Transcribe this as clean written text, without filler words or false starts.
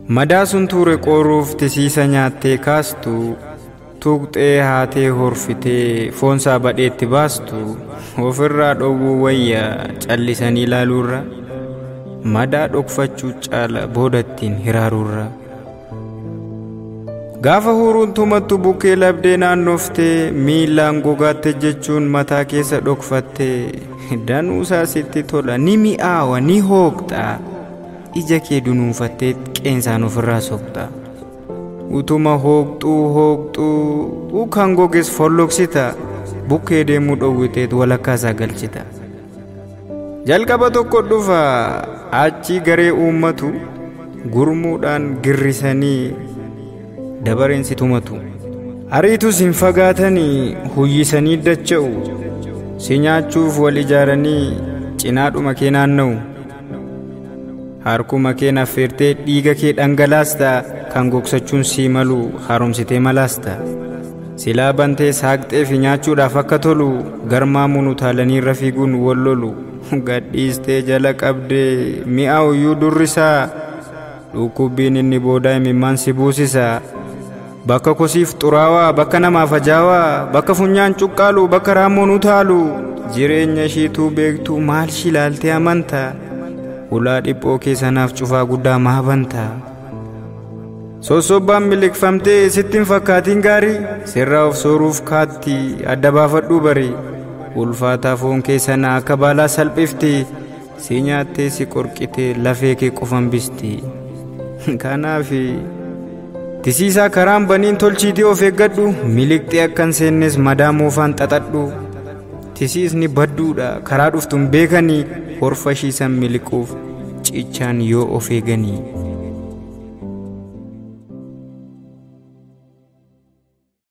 Madaa sun tuure qooruuf tisiisa nyaattee kaastu, tuqxee haatee horfitee foonsaa badheetti baastu, ofirraa dhowwuu wayya callisanii ilaaluurra, madaa dhokfachuu caala boodattiin hiraaruurra. Gaafa huruun tumattu bukkee labdee naannoftee miilaan gogaatte jechuun mataa keessa dhokfattee danuusaa sitti tola ni mi'aawa ni hooqxa ija kee dunuunfattee qeensaan ofirraa soqxa. Utuma hooqxuu hooqxuu kan goges folloksita bukkee deemuu dhowwiteet walakkaasaa galchita. Jalqaba tokko dhufa achi garee uummatu gurmuudhaan girrisanii dabareen si tumatu. Ariitus hin fagaatanii huyyisanii dacha'u si nyaachuuf wal ijaaranii cinaadhuma kee naanna'u. Harkuma kee naffeertee dhiiga kee dhangalaasta kan gogsachuun sii malu haaromsitee malaasta. Silaa bantee saaqxee fi nyaachuudhaaf akka tolu garmaamuun utaalanii irra fiiguun wal lolu. Gadhiistee jala qabdee mi'aawu durrisaa dhukkubbiin inni boodaa imimmaan si buusisa. Bakka kosiif xuraawaa, bakka namaaf ajaawaa, bakka funyaan cuqqaalu, bakka raammoon utaalu, jireenya ishiituu beektuu maal shi ilaaltee amanta? Ulaa dhiphoo kee sanaaf cufaa guddaa maa banta? Sossobbaan miliqfamtee sitti hin fakkaatiin gaarii, sirraa of sooruuf kaatti adda baafadhuu bari. Ulfaataa foon kee sana akka baalaa salphifti, si nyaattee si qorqitee lafee kee qofan bisti. Kanaaf tisiisaa karaan baniin tolchiitii of eeggadhu, miliqxee akka hin seennes madaa moofaan xaxadhu. Tisiisni badduudha karaa dhuftuun beekanii horfa ishiisan miliquuf cichaan yoo of eeganii.